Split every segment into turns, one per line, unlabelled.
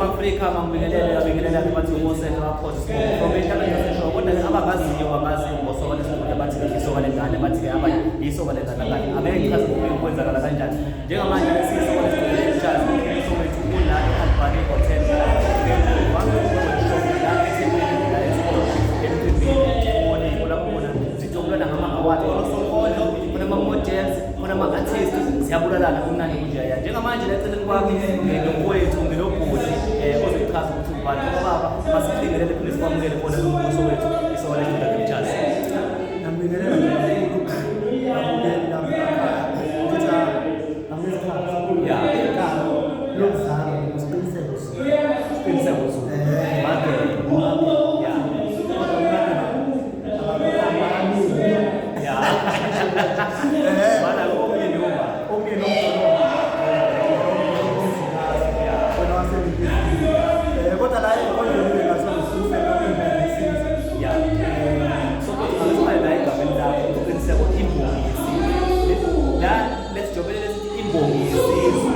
eNingizimu Afrika mangibingelele abingelela bathi uMosele wakhoza isibongo from enhlangano yaseshowa kodwa-ke abangaziyo bangazi ngosoka lesikhundla bathi-ke isoka lengane bathi-ke abanye isoka lengane kanye abeke ngichaze kwenzakala kanjani njengamanje lesiyisoka lesikhundla pictures umkhuliso wethu ula e-Albany Hotel ngemuva kwe-workshop la eThekwini la esikolo emcimbini woLibo lapho khona sijobulana ngama-award khona osonkondlo khona ama-models khona ama-artist siyabulalana kumnandi kunjeya njengamanje la eceleni kwami nomfowethu nginobhuti ozoyichaza ukuthi ubani obaba masibingelele phinde sikwamukele khona kumbuso wethu isoka lesikhundla pictures.
Ngiyambingelela kakhulu abukeli lapha emakhaya. Ngithi angisikhathi. Igama lokuzalwa nguSiqiniseko Zulu.
Siqiniseko Zulu. Mageba.
Kodwa uMageba abaningi.
Bana omyeni uma.
Omyeni omzikazi. Wena waseNingizimu. Kodwa la enkondlweni ngasokusiqiniseko imbongi.
So kodwa ngisifane la egameni lakho uqiniseko imbongi yesizwe. La lesijobelele sithi imbongi yesizwe.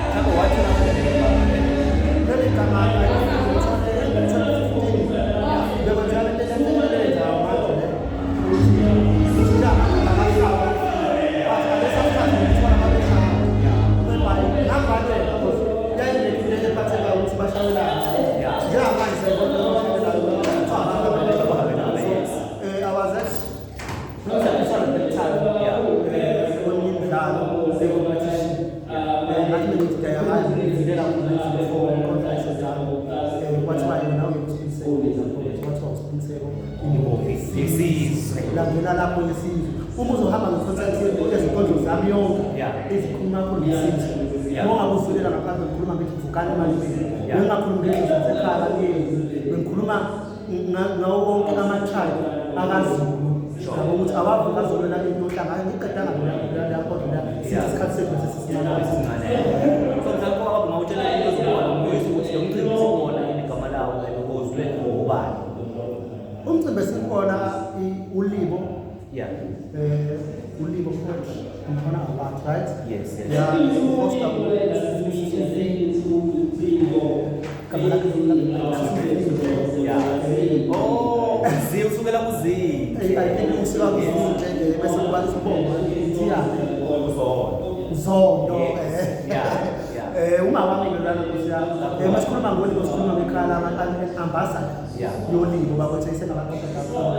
Mhlawumbe wathola kanjani leli gama?
Leli gama ngithole 2015. Bekwenzeka lento eyenzayo manje le. Ukuthi ishintsha amagama abashawa. But ngalesa sikhathi ngithola babeshawa. Whereby ngabhalelwa because yayingekho into ephathekayo ukuthi bashawelane. Njengamanje siyayibona abashawelayo kuthiwa abahambe. So I was at this time kweminye imidlalo ye-competition. Ngathi mina ngithi ngiyahamba ngizilela khona izinto inkondlo ayisho njalo. Kwathiwa yena uyiSiqiniseko lapho kwathiwa uSiqiniseko
imbongi yesizwe.
Langena lapho yesizwe. Uma uzohamba nge-content ezinkondlo zami yonke ezikhuluma kakhulu ngesizwe. Uma ungabe uzulela ngaphandle ngikhuluma ngithi vukani emalibeni. Bengingakhulumi ngendlela zasekhaya kanyeni. Bengikhuluma ngawo wonke ama-tribe akaZulu. Yabo ukuthi awavuka azolwela into yohlanga ngiqedanga mina la nkondlo la sithi isikhathi sethu sesisincane.
Esincane. So mhlawumbe baba ungawutshela into ozobona ubuyisa ukuthi lo mcimbi siwona yini igama lawo and uhostwe ngubani?
Umcimbi esikhona uLibo uLibo Poetry Mkhona Award, right?
Yes.
Yeah, hosta gama lakhe.
Oh, Z usukela ku Z.
I think usuka kuzinhle bese kuba isibongo Thiyane.
Uzondo.
Zondo. Uma wami ke lana Nkosi yami. Masikhuluma ngoLibo sikhuluma ngekhaya lama ambassador yoLibo bakwethu isengabaqoqa kakhulu.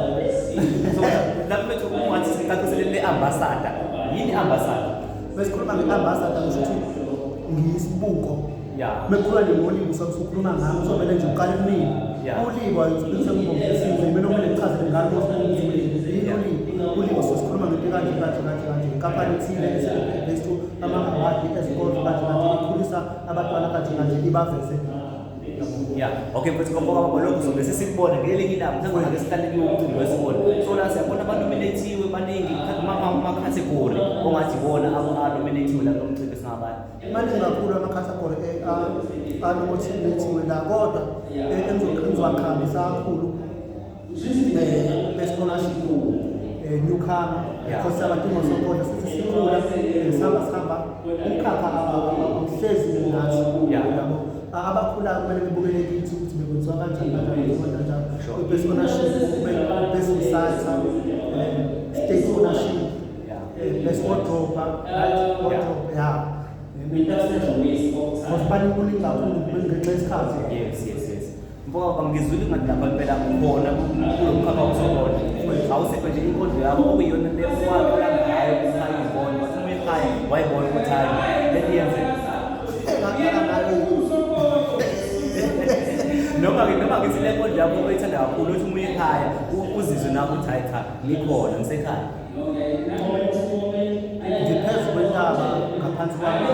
So lapho bethu ungathi sicacisele le ambassador. Yini ambassador?
Masikhuluma nge-ambassador kusho ukuthi ngiyisibuko. Mekukhuluma nje ngoLibo usukhuluma ngami uzovele nje uqale kumina. ULibo ayusiqiniseko imbongi yesizwe imina okumele ngichazele ngalo ukuthi uLibo. Yini uLibo? ULibo sikhuluma ngento kanje kanje kanje kanje. Inkampani ethile based ama-award ezinkondlo kanje kanje ikhulisa abantwana kanje kanje ibaveze.
Yeah. Okay, mfethu ngoba baba lokhu sobe sesikubona ngelinye ilanga mhlawumbe ake sihlale kuwo umcimbi wesikole. So la siyabona abanominathiwe baningi ama-category ongathi bona anominathiwe la kulo mcimbi singabani.
Maningi kakhulu ama-category anominathiwe la kodwa engizowakhambisa kakhulu best ownership newcomer because abantu ngosonkondlo sithi sikhula sihamba sihamba umkhakha awuhlezi nathi yabo abakhulayo kumele bebukele kithi ukuthi bekwenziwa kanjani kanjani kwenziwa kanjani. Best ownership, best reciter, state ownership, best wardrobe, right, wardrobe, yeah. Because kuningi kakhulu ngenxa yesikhathi.
Yes. Mfoka ngizwile ngathi lapha impela khona kulo mkhakha wokusonkondlo. Awusiphe nje inkondlo yakho okuyiyona le owaqala ngayo ukukhaya inkondlo. Wathi uma uyikhaya wayibona ukuthi hayi lento iyenzeka.
Engaqala ngayo
Noma ngithi le nkondlo yakho oyithanda kakhulu uthi uma uyikhaya uzizwe nawe ukuthi hayi cha ngikhona ngisekhaya.
Ngiphezu kwentaba ngaphansi kwami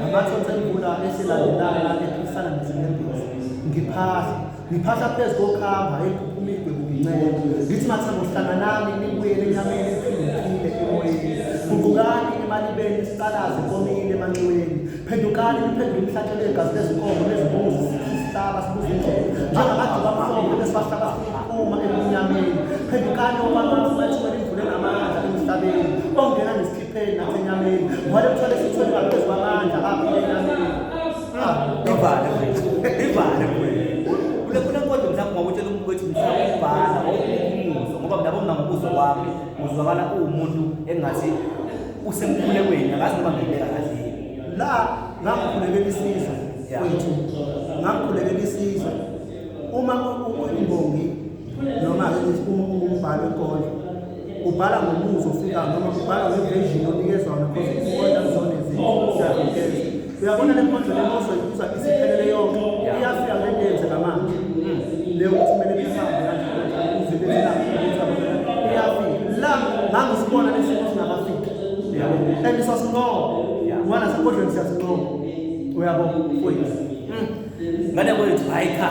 amathonsi emvula esilandelana ephisana nezinyembezi. Ngiphahla ngiphahla phezu kokhamba ephuphuma igwebu ngincele ngithi mathambo hlanganani nibuyele enyameni niphinde niphile emoyeni. Guqukani emalibeni siqalaze komile emanxiweni. Phendukani niphendule imihlatshelo yegazi lezinkomo nezimbuzi sihlaba sibuza indlela njengamajuba amhlophe besibahlaba siphuma ebumnyameni. Phendukani okwamafu bathumela imvula enamandla emhlabeni ongena nesikhipheni nasenyameni ngwale mthwale sithwele ngaphezu kwamandla aphile enyameni.
Ivale mfethu, ivale mfethu. Kule kule nkondlo mhlawumbe ungakutshela umuntu ukuthi mhlawumbe ubhala wawumuzwa ngoba mina mina ngokuzwa kwami uzwakala uwumuntu engathi usemkhulekweni, akazi noma ngiyibeka kahle yini.
La ngangikhulekela isizwe kwethu, ngangikhulekela isizwe. Uma uyimbongi noma uma ungumbhali wenkondlo, ubhala ngomuzwa ofikayo noma ubhala nge-version onikezwa yona, because izinkondlo akuzona ezinto siyazinikeza. Uyabona le nkondlo le mawuzoyizwa isiphelele yonke, iyafika kule nto eyenzeka manje le ukuthi kumele nihambe kanje kanjani, uze bethi la iyafika la. Ngangisibona lesimo singakafiki, uyabo, and sasincoma ngoba nasenkondlweni siyazincoma, uyabo mfowethu.
Ngane kwethu, hayi cha,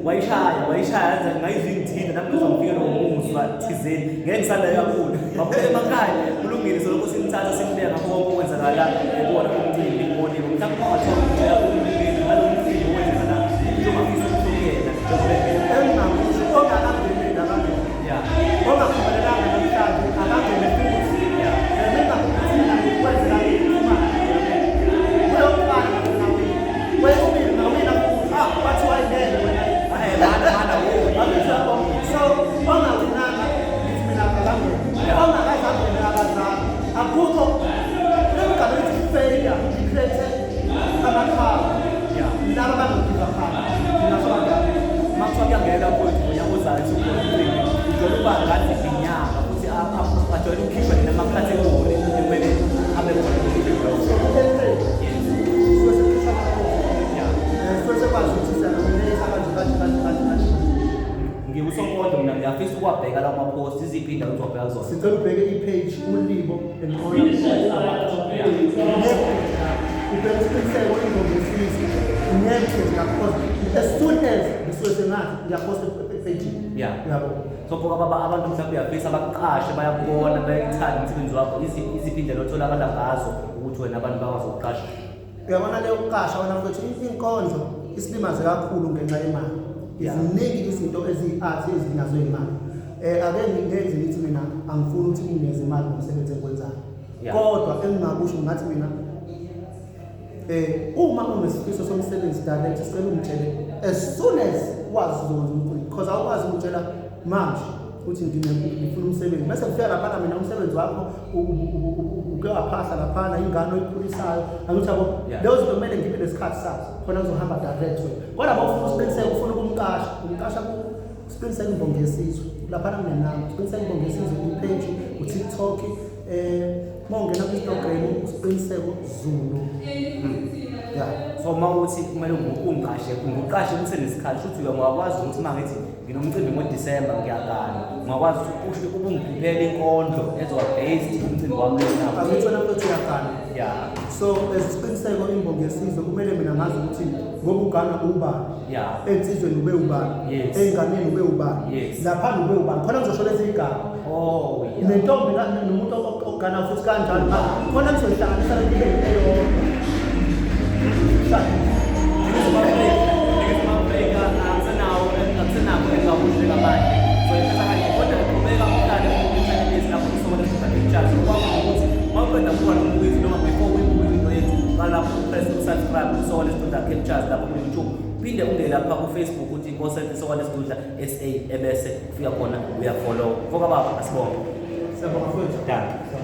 wayishaya, wayishaya, yenza ngayizwa ingithinta nami, ngizwa ngifikelwa ngomuzwa thizeni. Ngeke ngisalayo kakhulu, mabuyele emakhaya, kulungile. Solokhu simthatha simbeka ngakho konke okwenzakala kuwona umcimbi ngolibo. Mhlawumbe ungathola ukutshela umlingeni ngalo mcimbi owenzakala, njengofisa ukuthi kuyena njengoba engena.
Engingakusho, ongakangeneli akangene, ongaphumelelanga namhlanje akangene futhi. Mina kwenzeka imali kuyokuqala ngawina, kwesibili ngawina futhi, ah, bathiwa ingene wena.
Hayi, mana mana wo.
Angizabo. So ongawinanga ngithi mina akangene, ongakaze angene akazange, akukho lelo gama elithi failure. Ngikhethe amakhawa laba bangogiva phansi, ngingasho kanjalo.
Uma kuthiwa kuyangena mfowethu ngonyaka ozayo sukhona umcimbi, ujwayele ukuba ngaziphi inyanga futhi ajwayele ukukhishwa nina ama-category ekumele abe khona umcimbi lowo?
So ku-April suke sekukhishwa ama-post. Suke sekwazi ukuthi siya-nominate kanje kanje kanje kanje kanje.
Ngiwusonkondlo mina, ngiyafisa ukuwabheka lawo ma-post. Iziphi iy'ndawo engizowabheka kuzona?
Sicela ubheke i-page uLibo and Honor, ubheke isiqiniseko ingoma yesizwe ngeke because as soon as ngisuke sengathi ngiyaphosta e-page. Uyabo.
So mfoka baba, abantu mhlawumbe uyafisa bakuqashe, bayakubona, bayayithanda umsebenzi wakho, iziphi indlela otholakala ngazo ukuthi wena abantu bakwazi ukuqasha?
Uyabona leyo kuqasha wena mfethu, inkondlo isilimaze kakhulu ngenxa yemali. Ziningi izinto eziyi-art ezinazo imali. Ake ngenze ngithi mina angifuni ukuthi ngineze imali ngomsebenzi engiwenzayo, kodwa engingakusho ngathi mina uma unesifiso somsebenzi direct, sicela ungitshele as soon as wazi uzokwenza umcimbi, because awukwazi ukutshela manje ukuthi ngifuna umsebenzi bese kufika laphana mina umsebenzi wakho uke waphahla laphana ingane oyikhulisayo, angithi yabo? Leyo zinto kumele ngibe nesikhathi sazo khona kuzohamba direct wena. Kodwa uma ufuna usiqiniseko, ufuna ukumqasha, umqasha Siqiniseko Imbongi Yesizwe laphana, kunenamba Siqiniseko Imbongi Yesizwe i-page u-TikTok, uma ungena ku-Instagram uSiqiniseko Zulu, ya.
So uma uthi kumele ungiqashe, unguqashe kusenesikhathi, shuthi ungakwazi ukuthi uma ngithi nginomcimbi ngoDisemba ngiyagana, ungakwazi ukuthi usho ubungiphiphele inkondlo ezoba based umcimbi wami lona?
Angithi wena mfethu uyagana?
Ya.
So as Isiqiniseko Imbongi Yesizwe kumele mina ngazi ukuthi ngoba ugana ubani, ensizweni ube ubani, ey'nganeni ube ubani, laphana ube ubani, khona ngizosho lezi igama nentombi nomuntu ogana futhi kanjalo, khona ngizoyihlanganisa le ibe eyodwa.
Ningizimu Afrika, Ningizimu Afrika, akusenawo, akusenakho engingakusho njengamanje. So ithatha kanje, kodwa qhubeka uhlale ku-channel lapho kuSokole Super Pictures. Okwakho ukuthi uma uqeda kuba nombukiso noma before uyibuke into yethu, qala lapho u-press u-subscribe kuSokole Studio Captures lapho ku-YouTube. Phinde ungene lapha ku-Facebook uthi Inkosi Sokole Studio SA, ebese ufika khona uya-follow. Mfoka baba, asibonge.
Siyabonga mfowethu.
Dankie.